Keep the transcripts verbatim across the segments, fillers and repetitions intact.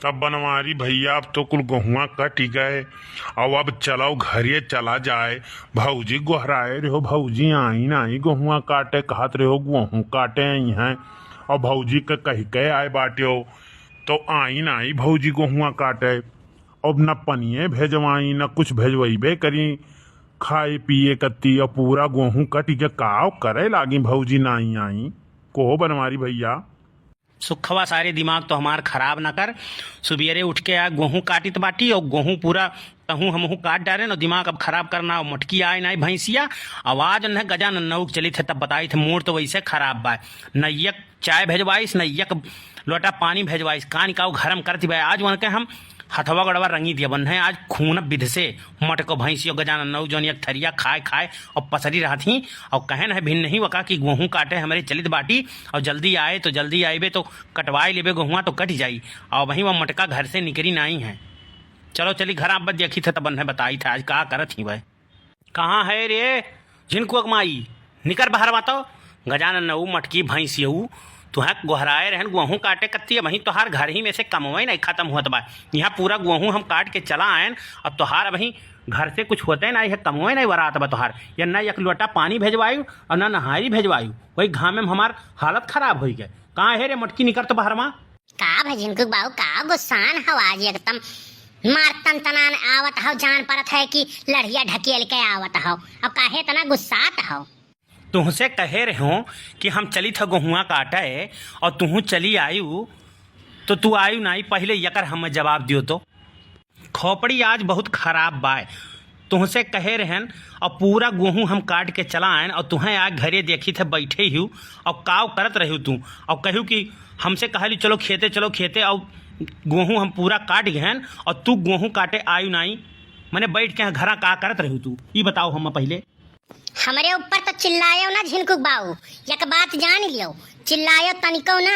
तब बनवारी भइया, अब तो कुल गोहुआ कटि गए, अब, अब चलो घरे चला जाए। भौजी गोहराए रहो, भौजी आई नाई गोहुआ काटे, कहत रहो गोहूँ काटे आई हैं, और भौजी के कहि के आए बाट्यो, तो आई नाई भौजी गोहुआ काटे। अब न पनिये भेजवाई, न कुछ भेजवइबे करी खाए पिए कत्ती, और पूरा गोहूँ कटि के काव करे लागी भौजी नाई आई। कोहो बनवारी भइया। सुखवा, सारे दिमाग तो हमार खराब न कर। सुबेरे उठ के आ गोहूँ काटित बाटी और गोहूँ पूरा तहूँ हमहूँ काट डारेन और दिमाग अब खराब करना। और मोटकी आए नाई भैंसिया, आवाज न गजानन नऊ के चलित है तब बताइत है, मूड तो वैसे खराब बा। न एक चाय भेजवाइस, न एक लोटा पानी भेजवाइस, का निकाओ घरम करती बा। आज वनके हम हथवा गोड़वा रंगी दिया बन है, आज खून विध से। मोटको भैंसियो गजानन नऊ जौन एक थरिया खाए खाए और पसरी रहत ही, और कहेन है भिन नहीं वका कि गोहूँ काटे हमरे चलित बाटी, और जल्दी आए तो जल्दी आइबे तो कटवाए लेबे गोहुआ तो कटि जाई। और वहीं वह मोटका घर से निकरी नाई है। चलो चली घर आप बस देखी थे तब उन्हें बताई था आज का करत ही वह। कहाँ है रे झिनकुआ के माई? निकर बहरवा तो। गजानन नऊ मटकी भैंस यऊ, तुहें गोहराए रहन गोहूँ काटे कत्ती, अबहीं तोहार घर ही में से कमवे नहीं खत्म होत बा। यहाँ पूरा गोहूँ हम काट के चला आयन, अब तोहार अबहीं घर से कुछ होते नहीं है, कमवे नहीं वरात बा तोहार। या न एक लोटा पानी भेजवायु और न नहारी भेजवायु, वही घामे में हमार हालत खराब होई गए। कहाँ है रे मटकी, निकर तो बहरवा। का भा झिनकू बाऊ, का गुस्सान हव आज एकदम? मार तन तनान आवत हव, जान परत है कि लड़िया ढकेल के आवत हव। अब काहे इतना गुस्सात हव? तुहसे कहे रहो कि हम चली थ गोहुआ काटे और तुहू चली आयु, तो तू आयु नाई, पहले यकर हमें जवाब दियो तो। खोपड़ी आज बहुत खराब बाय। तुहसे कहे रहन, और पूरा गोहूँ हम काट के चला आयन, और तुहें आज घरे देखी थे बैठे ही, और काव करत रहू तू, और कहू कि हमसे कहली चलो खेते, चलो खेते, और गोहूँ हम पूरा काट गहन, और तू गोहूँ काटे आयु नाई, मने बैठ के यहाँ घरा का करत रहू तू, ई बताओ हम पहले। हमरे ऊपर तो चिल्लायो ना झिनकुक बाऊ, एक बात जान लियो, चिल्लायो तनिको ना।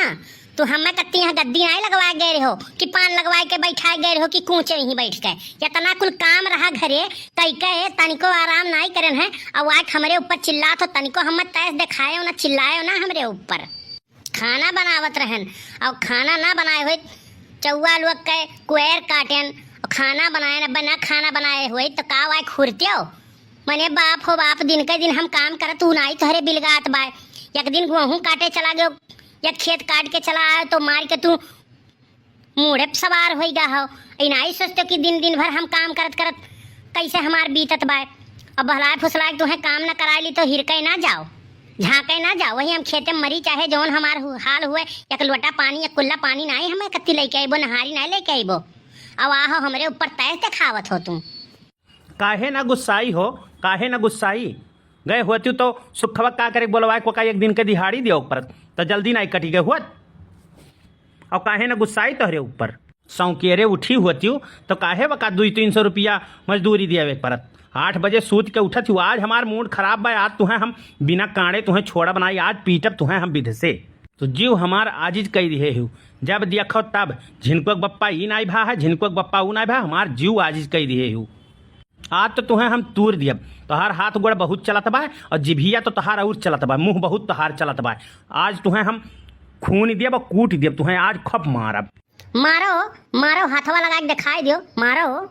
तू हमें कत्ती यहाँ गद्दी नाई लगवाए गए रहो कि पान लगवाए के बैठाए गए रहो कि कूचे ही बैठ के। इतना कुल काम रहा घरे, कई के तनिको आराम नाई करन है। अब आज हमरे ऊपर चिल्लात हो, तनिको हमें तैस दिखायो ना, चिल्लायो ना हमरे ऊपर। खाना बनावत रहन, और खाना ना बनाए होइत, चौवा लोग के कुएर काटेन, और खाना बनाए ना, बना खाना बनाए होइत, तो का वाय खुरत्यो? मने बाप हो बाप, दिन के दिन हम काम करत, ऊ नाई तोहरे बिलगात बाय। एक दिन गोहूँ काटे चला गयो, एक खेत काट के चला आयो, तो मार के तू मूड़े पे सवार होई गा हो। ई नाई सोचतो कि दिन, दिन भर हम काम करत, करत कैसे हमार बीतत बाय। अब बहलाए फुसलाए के तुहें काम न कराए ली, तो हिरके ना जाओ, झांके ना जाओ, वही हम खेते में मरी, चाहे जौन हमार हु-, हाल हुए। एक लोटा पानी, एक कुल्ला पानी नाई हमें कत्ती लेके आइबो, नहारी नाई लेके आइबो। अब आहो हमरे ऊपर तैस दिखावत हो तुम। काहे ना गुस्साई हो, काहे ना गुस्साई? गए होती तो सुखवा का करे बोलवाए को का एक दिन के दिहाड़ी दियो ऊपर, तो जल्दी नाई कटी गए होत। और काहे ना गुस्साई तोहरे ऊपर? सौकेरे उठी होती तो काहे वका दुई तीन सौ रुपया मजदूरी दियावे के परत? आठ बजे सूत के उठत हूँ, आज हमार मूड खराब बा, आज तुहें हम बिना कांड़े तुहें छोड़ब नाई, आज पीटब तुहें हम विध से। तो जीव हमार आजिज कई दिहे हूँ, जब देखो तब झिनकुआ के बप्पा ई नाई भा है, झिनकुआ के बप्पा ऊ नाई भा, हमार जीव आजिज कई दिहे हूँ। आज तो तुहें हम तूर दियब। तोहार हाथ गोड़ बहुत चलत बा और जिभिया तो तोहार और चलत बा, मुँह बहुत तोहार चलत बा। आज तुहें हम खून दियब और कूट दियब, तुहें आज खप मारब। मारो, मारो, हाथवा लगा के दिखाई दियो, मारो।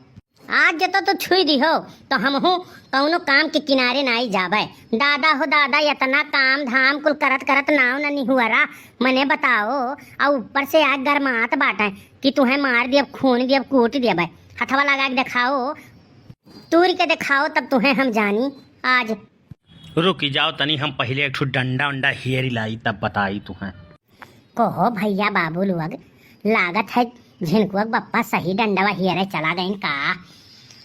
आज जे तो तू छुई दिहो, तो हमहू कौनो काम के किनारे नाई जाबे। दादा हो दादा, इतना काम धाम कुल करत करत नाव न निहुअरा, मने बताओ। और ऊपर से आज गरमात बाटे कि तुहें मार दियब, खून दियब, कूट दियब। हथवा लगा के देखाओ, तूर के देखाओ, तब तुहें हम जानी आज। रुकी जाओ तनी, हम पहिले एक ठो डंडा उंडा हेरी लाई, तब बताई तुहें। कहो भैया बाबू लोग, लागत है झिनकुआ के बप्पा सही डंडवा हेरे चला गइन का?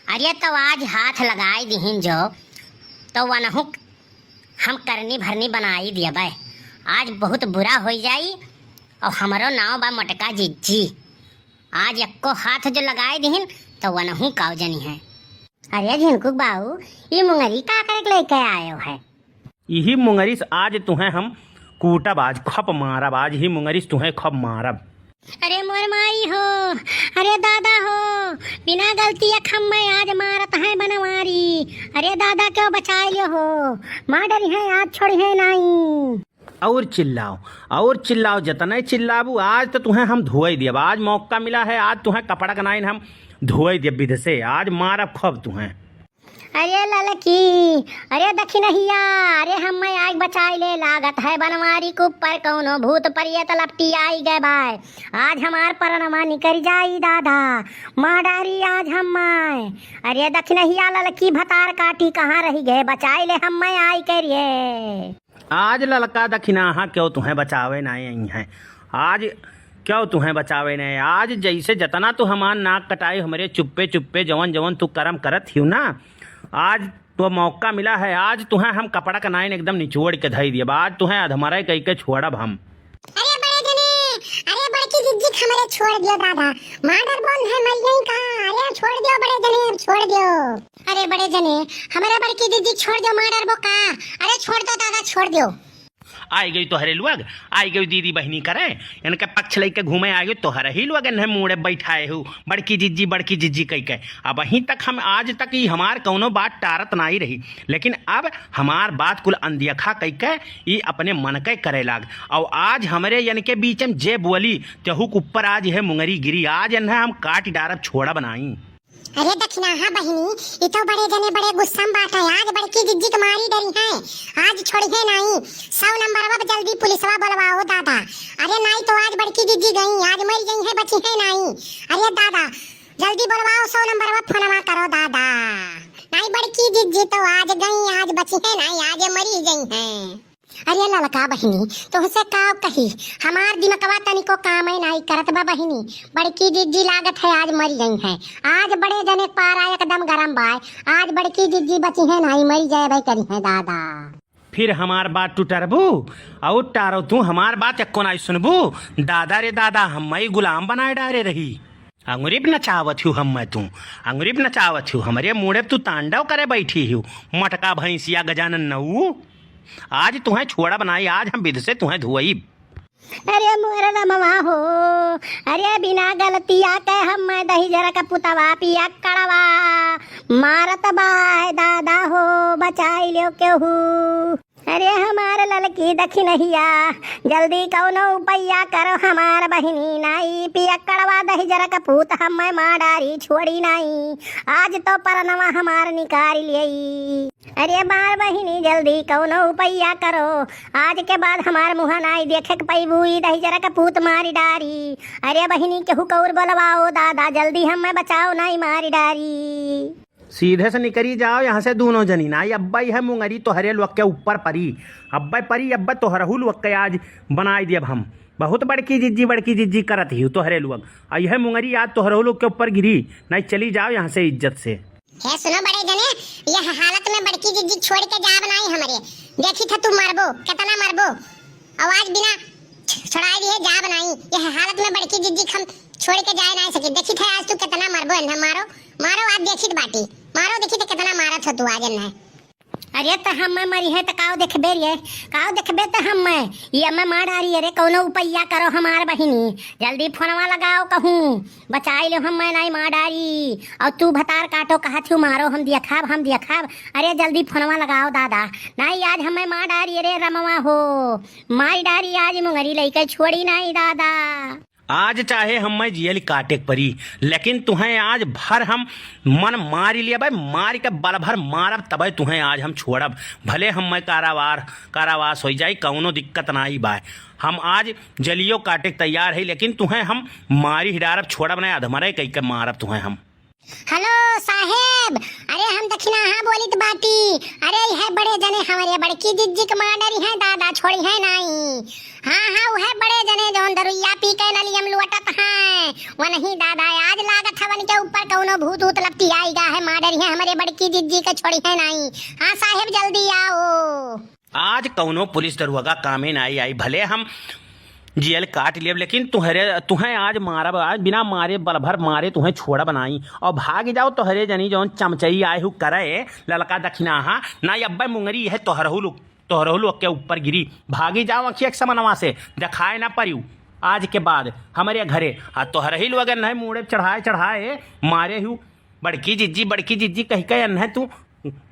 अरे तो आज हाथ लगाई दिहिन जो, तो वनहु हम करनी भरनी बनाई दियबै। आज बहुत बुरा होई जाई, और हमरो नाव बा मोटका जिज्जी। आज एक्को हाथ जो लगाए दिहिन, तो वनहु काव जनी है। अरे झिनकुक बाऊ, ई मुंगरी का करे के लेके आयो है? इही मुंगरी से आज तुहें हम कूटब, आज खप मारब, आज ही मुंगरी से तुहें खप मारब। अरे मोर माई हो, अरे दादा हो, बिना गलती अखम में आज मारत है बनवारी। अरे दादा क्यों बचाए लियो हो, मार डरी है आज छोड़ी है नाई। और चिल्लाओ, और चिल्लाओ, जतने चिल्लाबू, आज तो तुहें हम धोए दियब। आज मौका मिला है, आज तुहें कपड़ा के नाइन हम धोए दियब विध से, आज मारब खूब तुहें। अरे ललकी, अरे दखिनहिया, अरे हम्मे आग बचाई ले, लागत है बनवारी के ऊपर कौनो भूत प्रेत लपटी आई गए बाय। आज हमार परनमा निकल जाई दादा, मार डारी आज हम्मे। अरे दखिनहिया ललकी भतार काटी कहाँ रही गए, बचाई ले हम्मे आई के रे। आज ललका दखिनाहा क्यों तुहें बचावे नाई आई हैं? आज क्यों तुहें बचावे नाई? आज जैसे जतना तू हमार नाक कटाई, हमरे चुप्पे चुप्पे जवन जवन तू करम करत हियो ना, आज तो मौका मिला है, आज तुहें हम कपड़ा के नाइन एकदम निचोड़ के धई दियब, आज तुहें अधमरे कई के छोड़ब हम। अरे बड़े जने, अरे बड़की जिज्जी के हमरे छोड़ दियो दादा, मार डारबो, नाहीं मर गई का? अरे छोड़ दियो बड़े जने, अब छोड़ दियो। अरे बड़े जने, हमरे बड़की जिज्जी छोड़ दियो, मार डारबो का? अरे छोड़ दो दादा, छोड़ दियो। आई गई तोहरे लोग, आई गई दीदी बहिनी करे, इनके पक्ष लेके घूमे आई गई तोहरे ही लोग, इन्हें मूड़े बैठाए हो, बड़की जिज्जी, बड़की जिज्जी कह के। अब वहीं तक हम, आज तक ही हमार कौनो बात टारत नाई रही, लेकिन अब हमार बात कुल अनदेखा कह के ई अपने मन के करे लाग। और आज हमरे इनके बीच में जे बोली, तेहू के ऊपर आज यह मुंगरी गिरी, आज इन्हें हम काट डारब, छोड़ब नाई। अरे दखिनाहा बहिनी, ई तो बड़े जने बड़े गुस्सा में बाटे। आज बड़की जिज्जी के मारी डरी है, आज छोड़ी है नाई। सौ नंबरवा पे जल्दी पुलिसवा बुलवाओ दादा। अरे नाई तो आज बड़की जिज्जी गई, आज मर गई है, बची है नाई। अरे दादा, जल्दी बुलवाओ, सौ नंबरवा फोनवा करो दादा। नाई बड़की जिज्जी तो आज गई, आज बची है नाई, आज मरी गई है। अरे ललका बहिनी, तोहसे का कही, हमार दिमकवा तनिको कामे नाई करत बा बहिनी। बड़की जिज्जी लागत है आज मरी गई हैं। आज बड़े जने के पारा एकदम गरम बाय। आज बड़की जिज्जी बची हैं नाई, मरी जाए भाई करी हैं दादा। फिर हमार बात टुटरबू और टारो तू हमार बात एको नाई सुनबू। दादा रे दादा, हम मई गुलाम बनाए डारे रही। अंगुरी पे नचावत हूँ हम मैं तू, अंगुरी पे नचावत हूँ, हमरे मूड़े पे तू तांडव करे बैठी हूँ। मटका भैंसिया गजानन नऊ। आज तुहें छोड़ब नाई, आज हम विध से तुहें धोइब। अरे मोर रमवा हो, अरे बिना गलतिया के हम दहिजरा का पुतवा पियक्कड़वा मारत बाय दादा हो, बचाई ल्यो केहू। अरे हमार ललकी दखिनहिया, जल्दी कौनो उपैया करो हमार बहिनी नाई, पियक्कड़वा दहिजरा का पूत हम मार डारी छोड़ी नाई, आज तो परनवा हमार निकाल लेई। अरे मार बहिनी, जल्दी कौनो उपैया करो, आज के बाद हमार मुँह नाई देखे के पैबू, ई दहिजरा का पूत मारी डारी। अरे बहिनी, केहू कौर बोलवाओ दादा, जल्दी हम्मे बचाओ, नाई मारी डारी। सीधे से निकरी जाओ यहाँ से दूनों जनी, नाई अब्बा यह मुंगरी तोहरे लोग के ऊपर परी, अब्बा परी, अब्बा तोहरहू लोग के आज बनाई दियब हम। बहुत बड़की जिज्जी, बड़की जिज्जी करत ही तोहरे लोग, और यह मुंगरी आज तोहरहू लोग के ऊपर गिरी, नाई चली जाओ यहाँ से इज्जत से। हे सुनो बड़े जने, यह हालत में बड़की जिज्जी छोड़ के जाब नाई हमरे। देखी था तू मरबो, कितना मरबो। और आज बिना छ-, छुड़ाए दिए जाब नाई। यह हालत में बड़की जिज्जी हम छोड़ के जाए नाई सकी। देखी था आज तू कितना मरबो, इन्हें मारो, मारो आज देखी त बाटी। मारो देखी था कितना मारत हो तू आज इन्हें। अरे त हम मरी है त काव देखबे रे, काव देखबे त हम, ये मैं मार डारी। अरे कौनो उपैया करो हमार बहिनी, जल्दी फोनवा लगाओ कहूँ। बचाई लो हम, मैं नाई मार डारी। और तू भतार काटो कहत हूँ मारो, हम देखब, हम देखब। अरे जल्दी फोनवा लगाओ दादा, नाई आज हमें मार डारी रे रमवा हो, मार डारी आज मुंगरी लइके छोड़ी नाई दादा। आज चाहे हमें जेल काटे के परी, लेकिन तुहें आज भर हम मन मारी लिया भाई, मार के बल भर मारब तबे तुहें आज हम छोड़ब। भले हमें कारावार, कारावास हो जाई, कौनो दिक्कत नाई बा। हम आज जलियो काटे के तैयार है, लेकिन तुहें हम मारी ही डारब, छोड़ब नहीं, अधमरे कई के मारब तुहें हम। हेलो साहेब, अरे हम दखिनाहा बोलित बाटी। अरे यह बड़े जने हमरे बड़की जिज्जी के मार डरी हैं दादा, छोड़ी हैं नाई। हाँ हाँ, वह बड़े जने जौन दरुइया पी के नलियम लुअटत हैं, वो नहीं दादा, आज लागत हवन के ऊपर कौनो भूत ऊत लपटी आई गा है, मार डरी हैं हमरे बड़की जिज्जी के, छोड़ी हैं नाई। हाँ साहेब जल्दी आओ। आज कौनो पुलिस दरुआगा कामे नाई आई, भले हम जेल काट लेब, लेकिन तुहरे, तुहें आज मारब, आज बिना मारे बल भर मारे तुहें छोड़ब नाई। और भाग जाओ तोहरे जनी जौन चमचई आए हु करे, ललका दखिनाहा, नाई अब्बे मुंगरी है तोहरहु लोग, तोहरहु लोग के ऊपर गिरी। भागी जाओ अखिया के समनवा से, देखाए ना परियो आज के बाद हमरे घरे। आ तोहरही लोग नहीं मूड़े चढ़ाए चढ़ाए मारे हु बड़की जिज्जी, बड़की जिज्जी कह के एन्हे तू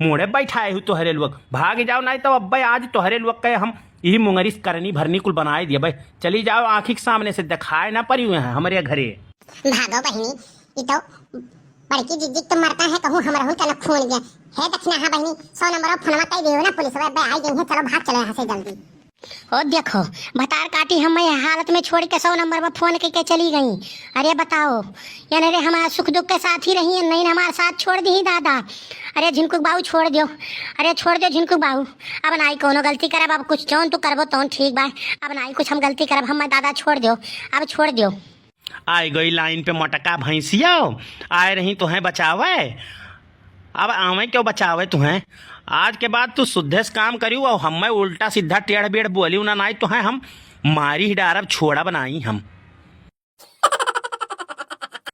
मूड़े बैठाए हु तोहरे लोग। भाग जाओ, नाई तो अब्बे आज तोहरे लोग के हम यही मुंगरी से करनी भरनी कुल बनाए दिया भाई। चली जाओ, आँखी के सामने से दिखाए ना परी हुए हैं हमरे घरे। भागो बहिनी, ई तो बड़की जिज्जी तो मरता है, कहूँ हमरहुन के न खून गया। हे दक्षिणा, हाँ बहिनी, सौ नंबर पर फोनवा कई दियो ना पुलिस वाले, आई गई है, चलो भाग चलो यहाँ से जल्दी। ओ देखो, भतार काटी हम यह हालत में छोड़ के सौ नंबर पर फोन करके चली गई। अरे बताओ, यानी रे हमारे सुख दुख के साथ ही रही है, नहीं हमारे साथ छोड़ दी दादा। अरे झिनकुक बाबू छोड़ दियो, अरे छोड़ दियो झिनकुक बाबू। अब नाई कोनो गलती करब, अब कुछ जौन तू करबो तौन ठीक बा। अब नाई कुछ हम गलती करब, हम दादा छोड़ दियो, अब छोड़ दियो। आए गई लाइन पे मोटका भैंसिया, आए रही तुहें बचावे, अब आवे क्यों बचावे तुहें? आज के बाद तू शुद्धे से काम करियो और हमें उल्टा सीधा टेढ़ बेढ़ बोलियो ना, नाई तुहें हम मारी ही डारब, छोड़ब नाई हम।